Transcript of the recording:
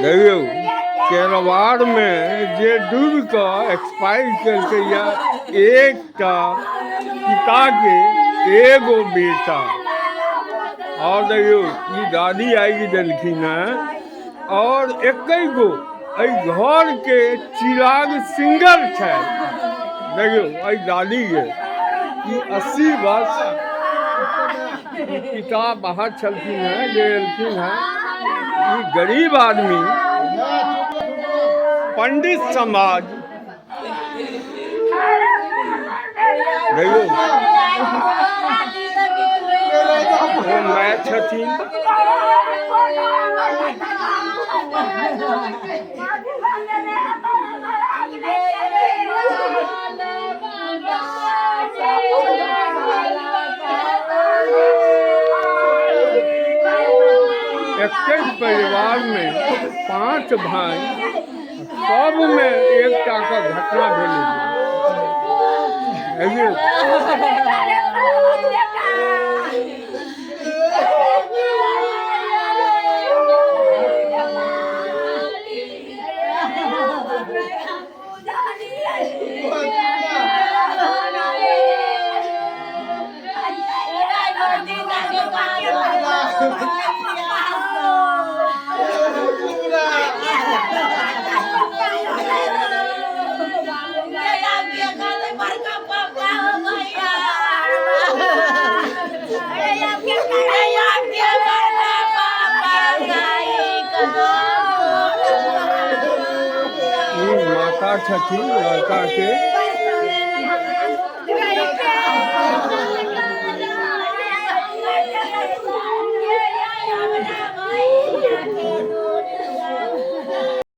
देखियौ, केरवारमे जे डूबि कऽ एक्सपायर केलकैए, एकटा पिताके एगो बेटा। आओर देखियौ, ई दादी आगि देलखिन हेँ। आओर एकै गो एहि घरके चिराग सिंगर छथि। देखियौ एहि दादीके, ई 80 वर्ष ई पिता बाहर छलखिन हेँ जे एलखिन हेँ। ई गरीब आदमी, पंडित समाज। देखियौ, ओ माय छथिन। एके परिवारमे पाँच भाय, सबमे एकटा के घटना भेलै। देखियौ, ई माता छथिन लड़का के।